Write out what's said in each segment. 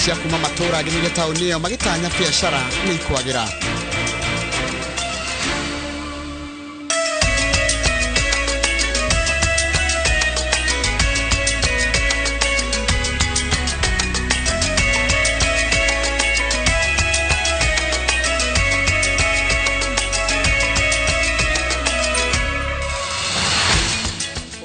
Cia kuma matũra nginyagia taũni ĩyo magĩtanya biacara nĩ ikwagĩra.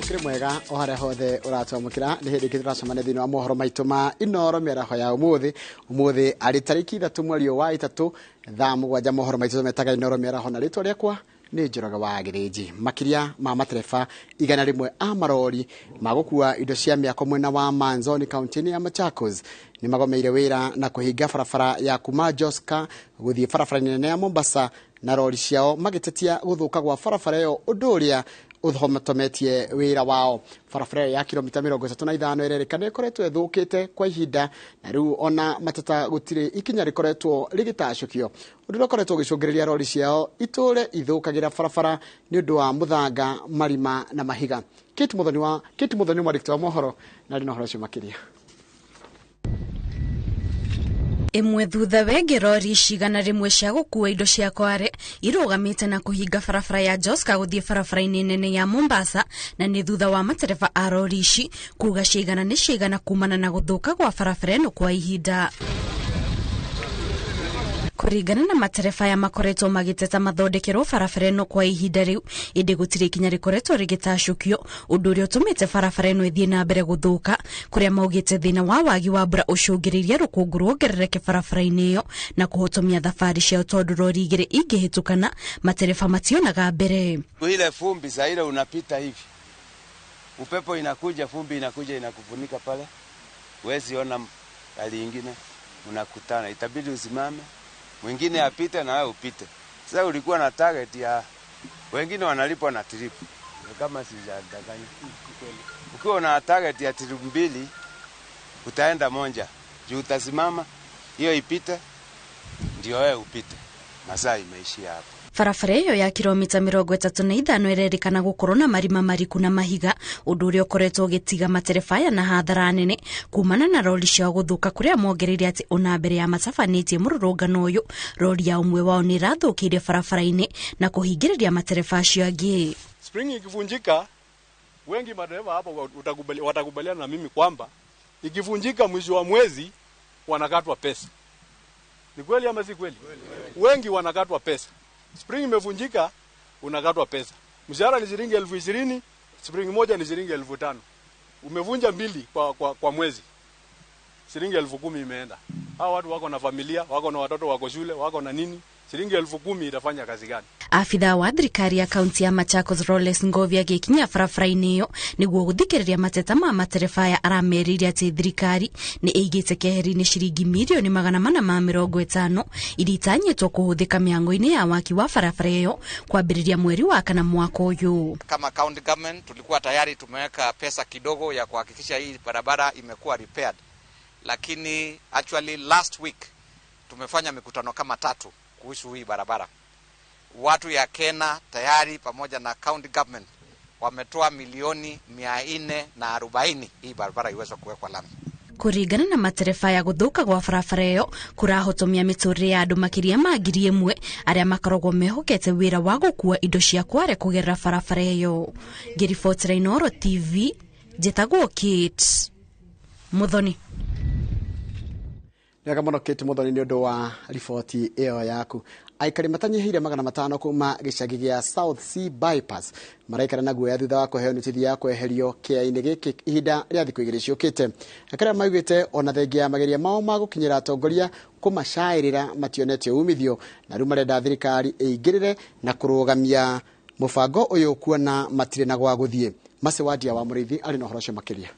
Ũkĩrĩ mwega o harĩa hothe ũratwamũkĩra, nĩ hĩndĩ ĩngĩ tũracemania thĩinĩ wa mohoro maitũ ma Inoro mĩaraho ya ũmũthĩ. Ũmũthĩ arĩ tarĩki 3 mweri wa 3 thaa 7. Mohoro maitũ metaga Inoro mĩaraho na rĩtwa rĩakwa nĩ Njoroge wa Gĩthĩnji. Makĩria ma matereba 100 a marori ma gũkua indo cia mĩako mwena wa Manzoni kaunti-inĩ ya Machakos nĩ magomeire wĩra na kũhinga barabara ya kuma Joska gũthiĩ barabara-inĩ nene ya Mombasa na rori ciao, magĩtetia gũthũka gwa barabara ĩyo, ũndũ ũrĩa ũhotometie wĩra wao. Barabara ĩyo ya kilomita 35 ĩrerĩkana ĩkoretwo ĩthũkĩte kwa ihinda, na rĩu ona mateta gũtirĩ ikinya rĩkoretwo rĩgĩtacũkio, ũndũ ũrĩa ũkoretwo ũgĩcũngĩrĩria rori ciao itũre ithũkagĩra barabara nĩ ũndũ wa mũthanga, marima na mahiga. Kate Muthoni wa Kate Muthoni, mwandĩki wa mohoro, na arĩ na ũhoro ũcio makĩria. Ĩmwe thutha wengĩ, rori 100 cia gũkua indo cia kware irũgamĩte na kũhinga barabara ya Joska gũthiĩ barabara-inĩ nene ya Mombasa, na nĩ thutha wa matereba a rori ici kuga ciigana nĩ ciigana kumana na gũthũka gwa barabara ĩno kwa ihinda. Kũringana na matereba aya, makoretwo magĩteta mathondekerwo barabara ĩno kwa ihinda rĩu, ĩndĩ gũtirĩ ikinya rĩkoretwo rĩgĩtacũkio, ũndũ ũrĩa ũtũmĩte barabara ĩno ĩthiĩ na mbere gũthũka, kũrĩa maugĩte thĩna wa wagi wa mbura ũcũngĩrĩirie rũkũngũ ruongerereke barabara-inĩ ĩyo na kũhotomia thabarĩ ciao, tondũ rori igĩrĩ ingĩhĩtũkana matereba mationaga mbere. Ile vumbi saa ile unapita hivi, upepo inakuja, vumbi inakuja inakufunika pale, huwezi ona hali ingine, mnakutana, itabidi usimame, mwingine apite na wewe upite. Sasa ulikuwa na target ya wengine wanalipwa na trip, kama sijadanganya. Ukiwa na target ya trip mbili, utaenda moja juu utasimama, hiyo ipite ndio wewe upite. Masaa imeishia hapo. Barabara ĩyo ya kilomita 35 ĩrerĩkana gũkorwo na marima mariku na mahiga, ũndũ ũrĩa ũkoretwo ũgĩtiga matereba aya na hathara nene kumana na rori ciao gũthũka, kũrĩa mongereire atĩ ona mbere ya matabanĩtie mũrũrũngano ũyũ, rori ya ũmwe wao nĩ ĩrathũkĩire barabara-inĩ na kũhingĩrĩria matereba acio angĩ. Spring ikivunjika, wengi madereva hapo watakubaliana na mimi kwamba ikivunjika mwisho wa mwezi wanakatwa pesa. Ni kweli ama si kweli? Wengi wanakatwa pesa. Spring imevunjika, unakatwa pesa. Mshahara ni shilingi 20,000, spring moja ni shilingi 5,000. Umevunja mbili kwa mwezi, shilingi 10,000 imeenda. Hawa watu wako na familia, wako na watoto wako shule, wako na nini? Shilingi 10,000 itafanya kazi gani? Abithaa wa thirikari ya kaunti ya Machakos Roles Ngovi agĩkinya barabara-inĩ ĩyo nĩguo gũthikĩrĩria mateta ma matereba aya, aramerĩire atĩ thirikari nĩ ĩigĩte keheri-inĩ ciringi mirioni 450 iria itanyĩtwo kũhũthĩka mĩhango-inĩ ya waki wa barabara ĩyo kwambĩrĩria mweri wa kana mwaka ũyũ. Kama county government tulikuwa tayari tumeweka pesa kidogo ya kuhakikisha hii barabara imekuwa repaired, lakini actually last week tumefanya mikutano kama tatu kuhusu hii barabara. Watu ya Kena tayari pamoja na county government wametoa milioni 440 hii barabara iweze kuwekwa lami. Kũringana na matereba ya, gũthũka gwa barabara ĩyo kũrahotomia mĩtũrĩre ya andũ makĩria ma 1,000 arĩa makoragwo mehokete wĩra wa gũkua indo cia kware kũgerera barabara ĩyo. Ngĩribotera Inooro TV, njĩtagwo Kate Muthoni. Nĩwega mũno Kate Muthoni nĩ ũndũ wa riboti ĩyo yaku. Aikari matanyihĩire 500 kuma gĩcagi gĩa South C Bypass maraikara na guoya thutha wa kũheo notithi ya kweherio kĩaya-inĩ gĩkĩ ihinda rĩa thikũ 2 ciũkĩte. Aikari arĩa maugĩte ona thengia ya mageria mao ma gũkinyĩra atongoria kũmacaĩrĩra mationete umithio, na rĩu marenda thirikari ĩingĩrĩre na kũrũgamia mũbango ũyũ kuona matirĩ na gwa gũthiĩ. Mercy Wandia wa Mũrĩithi arĩ na ũhoro ũcio makĩria.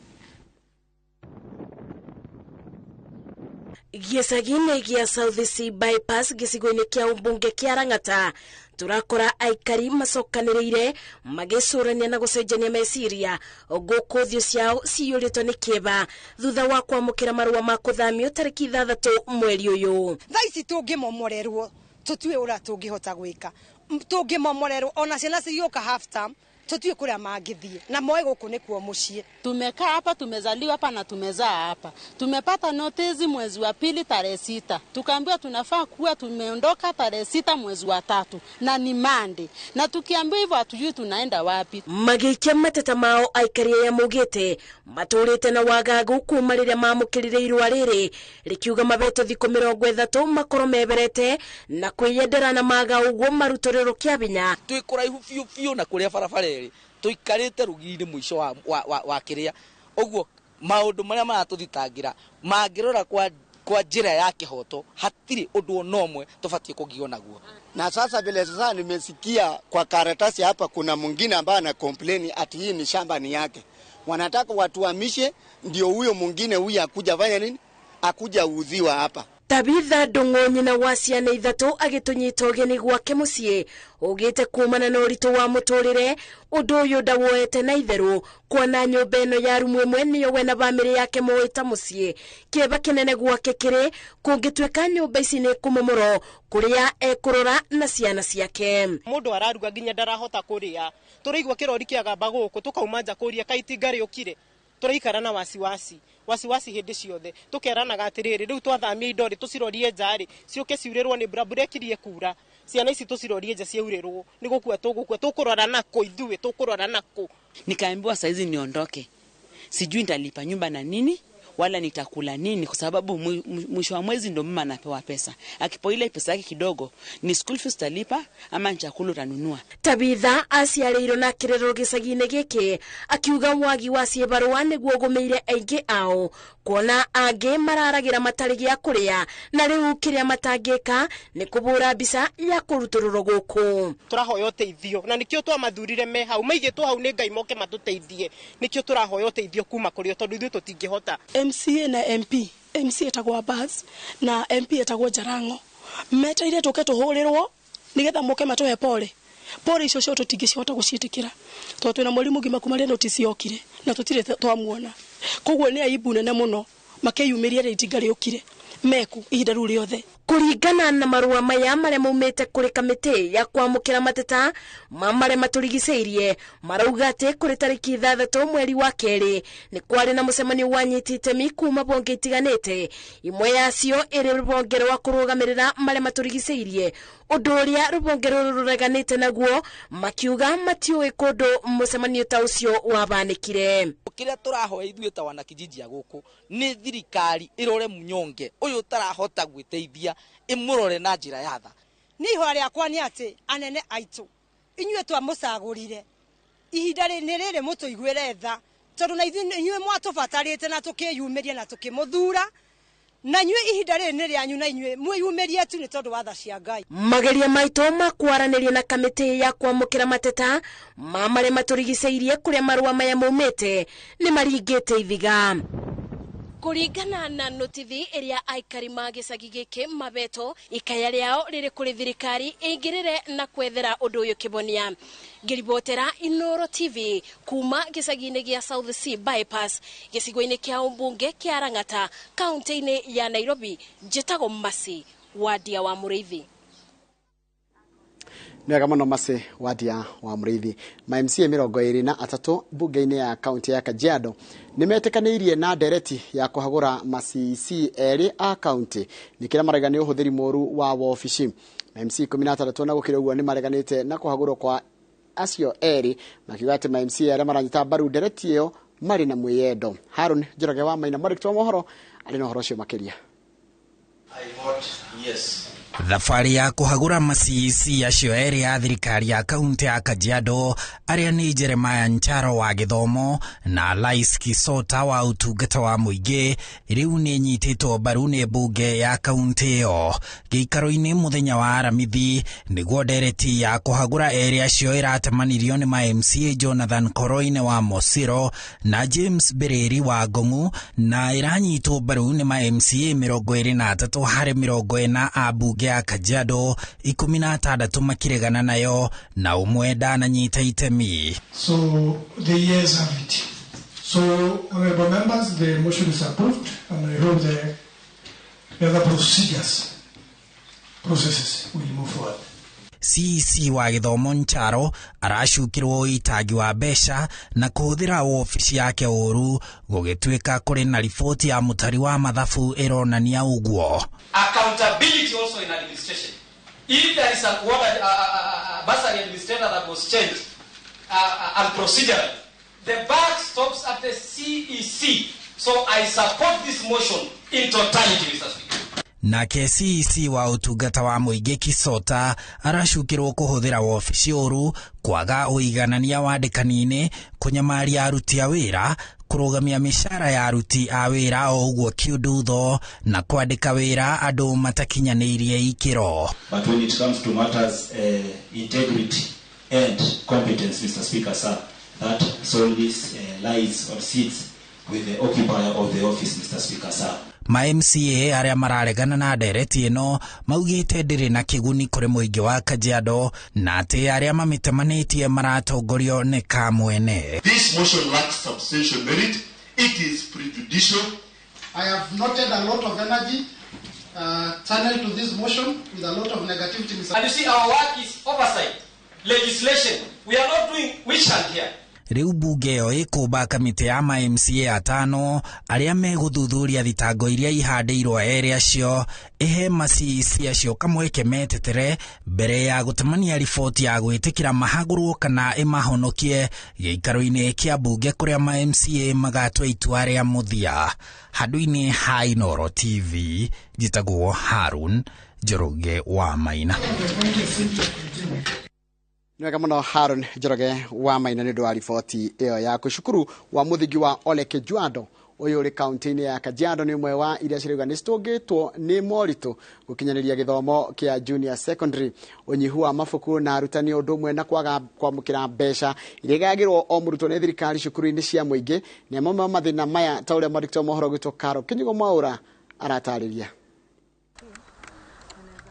Gĩcagi-inĩ gĩa South C Bypass gĩcigo-inĩ kĩa ũmbunge kĩa Lang'ata, tũrakora aikari macokanĩrĩire magĩcũrania na gũcenjania meciria, gũkũ thiũ ciao ciyũrĩtwo nĩ kĩeva thutha wa kwamũkĩra marũa ma kũthamio tarĩki 6 mweri ũyũ. Thaa ici tũngĩmomorerwo tũtiũĩ ũrĩa tũngĩhota gwĩka, tũngĩmomorerwo ona ciana cigĩũka half term. Tutiwe kuria mangithie na moe guku nikuo mucii. Tumekaa hapa, tumezaliwa hapa na tumezaa hapa. Tumepata notice mwezi wa pili tarehe 6. Tukaambiwa tunafaa kuwa tumeondoka tarehe 6 mwezi wa 3 na ni Monday. Na tukiambiwa hivyo hatujui tunaenda wapi. Magiikia mateta mao aikari ya maugite maturite na wagagu kuma riria mamukirire irua riri rikiuga mabeto thiku 30 makorwo meberete na kwiyendera na maga uguo marutorero kia binya. Twi kuraihu biu biu na kuria barabara iri tuikarite rugiri mwisho wa kiria uguo maundu maria maratuthitangira mangirora kwa njira ya kihoto hatiri undu ona umwe tubatie kugio naguo. Na sasa vile sasa nimesikia kwa karatasi hapa kuna mwingine ambaye ana complain ati hii ni shamba ni yake. Wanataka watuhamishe ndio huyo mwingine huyu akuja fanya nini? Akuja uziwa hapa. Tabitha Ndung'u nyina wa ciana 3 agitunyita ũgeni gwake mũciĩ ugite kumana na ũritũ wa mũtũrĩre ũndũ ũyũ ndawoete na itherũ kuona nyũmba ĩno ya rumu ĩmwe nĩyo we na bamĩrĩ yake moĩ ta mũciĩ. Kĩeba kĩnene gwake kĩrĩ kũngĩtuĩka nyũmba ici nĩ kũmomorwo kũrĩa ekũrora na ciana ciake. Mũndũ araruga nginya ndarahota kũrĩa, tũraigua kĩrori kĩagamba gũkũ tũkauma nja kũria kaĩ itinga rĩũkire. Tũraikara na wasiwasi wasiwasi hĩndĩ ciothe tũkeranaga atĩrĩrĩ rĩu twathamia indo rĩ tũcirorie nja rĩ ciũke ciurĩrwo nĩ mbura, mbura ĩkirie kura, ciana ici tũcirorie nja ciaurĩrwo nĩ gũkua tũgũkua, tũkũrora nakũ ithuĩ, tũkũrora nakũ. Nikaambiwa saizi niondoke, sijui nitalipa nyumba na nini wala nitakula nini, kwa sababu mwisho wa mwezi ndo mama anapewa pesa. Akipo ile pesa yake kidogo ni school fees talipa ama chakula utanunua. Tabitha aciarĩirwo na kĩrerwo gĩcagi-inĩ gĩkĩ akiuga wagi wa ciĩbarũa nĩguo ũgũmĩire aingĩ ao kuona angĩ mararagĩra matarĩ gĩa kũrĩa na rĩu kĩrĩa matangĩka nĩ kũbũra mbica ya kũrutũrũrwo gũkũ. Tũrahoya ũteithio na nĩkĩo twamathurire me hau, maigĩtwo hau nĩ Ngai moke matũteithie, nĩkĩo tũrahoya ũteithio kuma kũrĩ o tondũ ithuĩ tũtingĩhota. MCA na MP, MCA etagwo Abbas na MP etagwo Jarango meteire tuke tuhũrĩrwo nigetha moke matũhe pole pole icio cio tũtingĩcihota gũciĩtĩkĩra tondũ twĩna mweri mũgima kuma rĩrĩa notice yokire na tũtirĩ twamuona. Koguo nĩ aibu nene mũno makĩyumĩria rĩrĩa itinga rĩũkire meku ihinda rĩu rĩothe. Kũringana na marũa maya marĩa maumĩte kũrĩ kamĩtĩ ya kwamũkĩra mateta ma marĩa matũrigicĩirie marauga atĩ kũrĩ tarĩki 6 mweri wa 2 nĩ kwarĩ na mũcemanio wa anyiti itemi kuma bonge itiganĩte, imwe yacio ĩrĩ rũhonge rwa kũrũgamĩrĩra marĩa matũrigicĩirie, ũndũ ũrĩa rũhonge rũrũ rũreganĩte naguo makiuga matiũĩ kũndũ mũcemanio ta ũcio wabanĩkire. Kĩrĩa tũrahoya ithuĩ ta wanakijiji a gũkũ nĩ thirikari ĩrore mũnyonge ũyũ ũtarahota gwĩteithia ĩmũrore na njĩra ya tha. Niĩ ihoya rĩakwa nĩ atĩ anene aitũ inyuĩ twamũcagũrire ihinda nĩ rĩrĩ mũtũiguĩre tha tondũ na inyuĩ mwatũbatarĩte na tũkĩyumĩria na tũkĩmũthura na inyuĩ ihinda rĩrĩ nĩ rĩanyu na inyuĩ mwĩyumĩrie tu nĩ tondũ wa tha cia Ngai. Mageria maitũ ma kwaranĩria na kamĩtĩ ya kwamũkĩra mateta ma marĩa matũrigicĩirie kũrĩa marũa maya maumĩte nĩ maringĩte ithiga. Kũringana na notithi ĩrĩa aikari ma gĩcagi gĩkĩ mabeto ikaya rĩao rĩrĩ kũrĩ thirikari ĩingĩrĩre na kwethera ũndũ ũyũ kĩbonia. Ngĩribotera Inooro TV kuma gĩcagi-inĩ gĩa South C Bypass gĩcigo-inĩ kĩa ũmbunge kĩa Lang'ata kaunti-inĩ ya Nairobi, njĩtagwo Masi Wadia wa Mũrĩithi. Nĩ wega mũno Masi Wadia wa Mũrĩithi. Ma MCA 23 mbunge-inĩ ya kaunti ya Kajiado nĩ metĩkanĩirie na ndereti ya kũhagũra ma CEC erĩ a kaunti nĩ kĩrĩa maraiga nĩ ũhũthĩri mũru wa wobici. Ma MC 16 na gũkĩrĩ ũguo nĩ mareganĩte na kũhagũrwo kwa acio erĩ makiuga atĩ ma MC arĩa maranyita mbaru ndereti ĩyo marĩ na mwĩyendo. Harun Njoroge wa Maina mwandĩki wa mohoro arĩ na ũhoro ũcio makĩria. I vote yes. Thabarĩ ya kũhagũra ma CEC acio erĩ a thirikari ya kaunti ya Kajiado arĩa nĩ Jeremiah Ncharo wa gĩthomo na Lais Kisota wa ũtungata wa mũingĩ rĩu nĩ ĩnyitĩtwo mbaru nĩ mbunge ya kaunti ĩyo. Gĩikaro-inĩ mũthenya wa Aramithi nĩguo ndereti ya kũhagũra erĩ acio ĩratemanirio nĩ ma MCA Jonathan Koroine wa Mosiro na James Bereri wa Ngong'u na ĩranyitwo mbaru nĩ ma MCA 23 harĩ 40 a mbunge ya Kajiado, 16 makiregana nayo na ũmwe ndananyita itemi. So the years have it. So honorable members, the motion is approved and I hope the other processes will move forward. CEC wa gĩthomo Ncharo aracukĩrwo ũitangi wa mbeca na kũhũthĩra wobici yake ũru, gũgĩtuĩka kũrĩ na riboti ya mũtari wa mathabu ĩronania ũguo. Accountability also in administration. If there is a bursary administrator that was changed and procedurally, the buck stops at the CEC. So I support this motion in totality, Mr. Speaker. Nake CEC wa ũtungata wa mũingĩ Kisota aracukĩrwo kũhũthĩra wobici ũru, kwaga ũiganania wandĩkani-inĩ, kũnyamaria aruti a wĩra, kũrũgamia mĩcara ya aruti a wĩra o ũguo kiundutho, na kwandĩka wĩra andũ matakinyanĩirie ikĩro. But when it comes to matters integrity and competence, Mr. Speaker, sir, that solely lies or sits with the occupier of the office, Mr. Speaker, sir. Ma MCA arĩa mararegana na ndereti ĩno maugĩte ndĩrĩ na kĩguni kũrĩ mũingĩ wa Kajiado, na atĩ arĩa mamĩtemanĩtie maratongorio nĩ kamwene. This motion lacks substantial merit. It is prejudicial. I have noted a lot of energy channeled to this motion with a lot of negativity. And you see, our work is oversight, legislation. We are not doing witch hunt here. Rĩu bunge ĩyo ĩkũmba kamĩtĩ ya ma MCA atano arĩa megũthuthuria thitango iria ihandĩirwo erĩ acio, ĩhe ma CEC acio kamweke metetere mbere ya gũtemania riboti ya gwĩtĩkĩra mahagũrwo kana ĩmahonokie gĩikaro-inĩ kĩa bunge kũrĩa ma MCA magatua itua rĩa mũthia. Handũ-inĩ ha Inooro TV, njĩtagwo Harun Njoroge wa Maina. Nĩ wega mũno Haron Njoroge wa Maina nĩ ũndũ wa riboti ĩyo yaku. Cukuru wa mũthingi wa Ole Kajiado ũyũ ũrĩ kaunti-inĩ ya Kajiado nĩ ũmwe wa iria cirauga nĩ citũngĩtwo nĩ moritũ gũkinyanĩria gĩthomo kĩa junior secondary. Ũnyihu wa mabuku na arutani ũndũ ũmwe na kwaga kwamũkĩra mbeca iria igayagĩrwo o mũrutwo nĩ thirikari cukuru-inĩ cia mũingĩ nĩ amwe ma mathĩna maya, ta ũrĩa mwandĩki wa mohoro gwitũ Caro Kĩnyugo Mwaũra aratarĩria.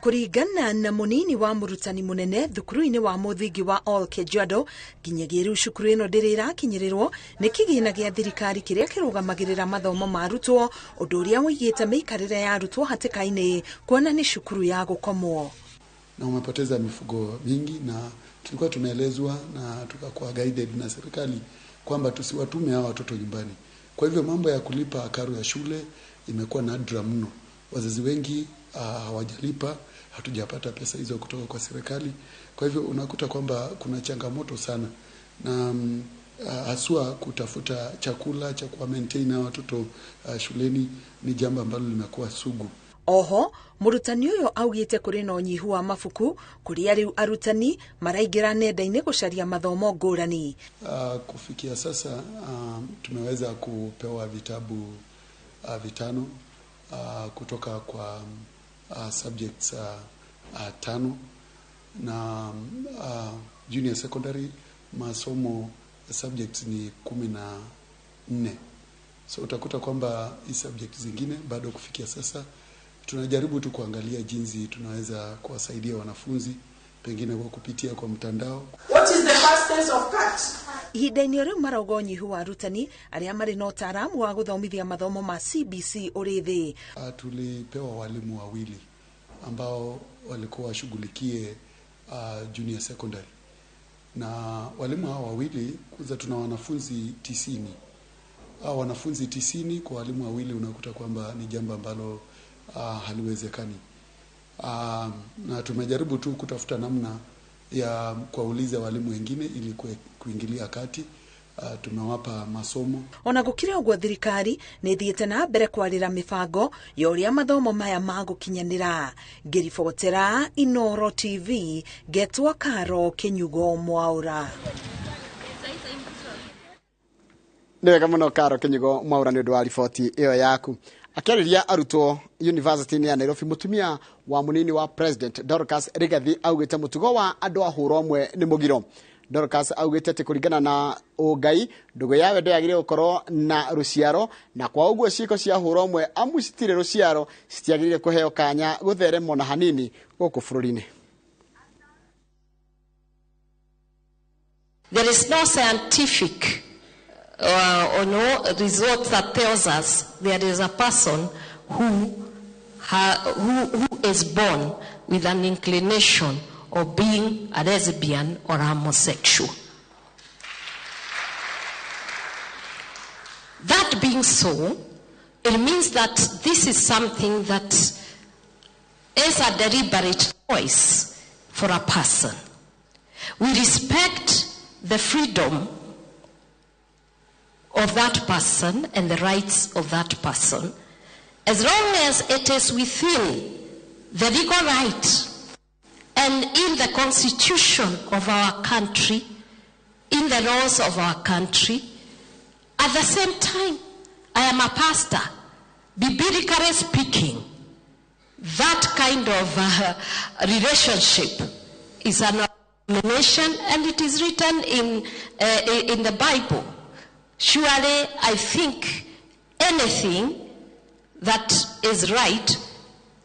Kũringana na mũnini wa mũrutani mũnene thukuru-inĩ wa mũthingi wa Ol Kajiado, nginyagia rĩu cukuru ĩno ndĩrĩ ĩrakinyĩrĩrwo nĩ kĩgĩna gĩa thirikari kĩrĩa kĩrũgamagĩrĩra mathomo ma arutwo, ũndũ ũrĩa ũigĩte mĩikarĩre ya arutwo hatĩka-inĩ kuona nĩ cukuru ya gũkomwo. Na umepoteza mifugo mingi, na tulikuwa tumeelezwa na tukakuwa guided na serikali kwamba tusiwatume hawa watoto nyumbani. Kwa hivyo mambo ya kulipa karo ya shule imekuwa nadra mno. Wazazi wengi hawajalipa, hatujapata pesa hizo kutoka kwa serikali. Kwa hivyo unakuta kwamba kuna changamoto sana, na haswa kutafuta chakula cha kuwa maintain watoto shuleni ni jambo ambalo limekuwa sugu. Oho mũrutani ũyũ augĩte kũrĩ na ũnyihu wa mabuku kũrĩa rĩu arutani maraingĩra nenda-inĩ gũcaria mathomo ngũrani. Kufikia sasa tumeweza kupewa vitabu 5 kutoka kwa subjects 5 na junior secondary masomo subjects ni 14. So utakuta kwamba hii subjects zingine bado kufikia sasa tunajaribu tu kuangalia jinsi tunaweza kuwasaidia wanafunzi pengine kwa kupitia kwa mtandao. What is the past tense of cat? Ihinda-inĩ rĩu marauga ũnyihu wa arutani arĩa marĩ na ũtaaramu wa gũthomithia mathomo ma CBC ũrĩ thĩ. Tulipewa walimu wawili ambao walikuwa washughulikie junior secondary, na walimu hao wawili, kwanza tuna wanafunzi 90. Hao wanafunzi 90 kwa walimu wawili unakuta kwamba ni jambo ambalo haliwezekani. Na tumejaribu tu kutafuta namna ya kuwauliza walimu wengine ili kuingilia kati. Tumewapa masomo. Ona gũkĩrĩ ũguo thirikari nĩ ĩthiĩte na mbere kwarĩra mĩbango ya ũrĩa mathomo maya magũkinyanĩra. Ngĩribotera Inooro TV, ngetwo Karo Kĩnyugo Mwaũra. Nĩ wega mũno Karo Kĩnyugo Mwaũra nĩ ũndũ wa riboti ĩyo yaku. Akĩarĩria arutwo University ya Nairobi, mũtumia wa mũnini wa President Dorcas Rigathi augĩte mũtugo wa andũ a hũra ũmwe nĩ mũgiro. Dorcas augĩte atĩ kũringana na ũngai ndũgũ ya wendo yagĩrĩire gũkorwo na rũciaro, na kwa ũguo ciĩko cia hũra ũmwe amu citirĩ rũciaro citiagĩrĩire kũheo kanya gũtherema ona hanini gũkũ bũrũri-inĩ. There is no scientific or no result that tells us there is a person who is born with an inclination of being a lesbian or a homosexual. That being so, it means that this is something that is a deliberate choice for a person. We respect the freedom of that person and the rights of that person, as long as it is within the legal right and in the constitution of our country, in the laws of our country. At the same time, I am a pastor. Biblically speaking, that kind of relationship is an abomination, and it is written in the Bible. Surely, I think anything that is right,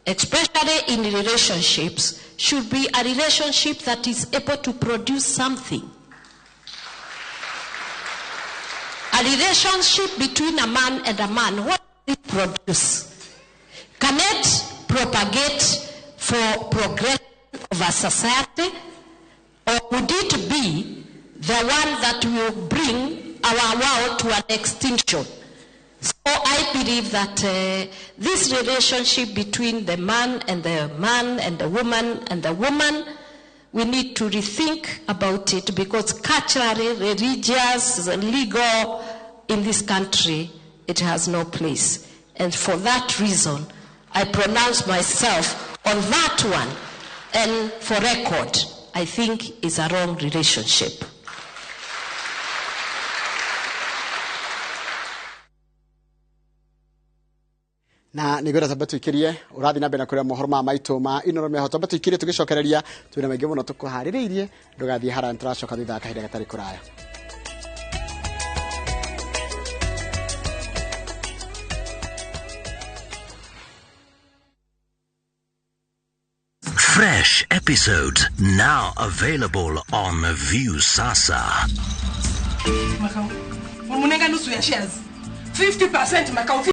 especially in relationships, should be a relationship that is able to produce something. A relationship between a man and a man, what does it produce? Can it propagate for progression of a society? Or would it be the one that will bring our world to an extinction? So I believe that this relationship between the man and the man and the woman and the woman, we need to rethink about it, because culturally, religious, legal, in this country, it has no place. And for that reason, I pronounce myself on that one. And for record, I think it's a wrong relationship. Na nä ngwenda twambe tũikĩrie ũrathiĩ na mbere na kũrĩa mohoro ma maitũ ma Inooro mĩaho, twambe tũikĩrie tũgĩcokereria twĩna maingĩ mũno tũkũharĩrĩirie, ndũgathiĩ haraya, nĩtũracoka thutha wa kahinda gatarĩ kũraya. Fresh episodes now available on Viusasa. Makau, munenga nusu ya shares. 50% Makau.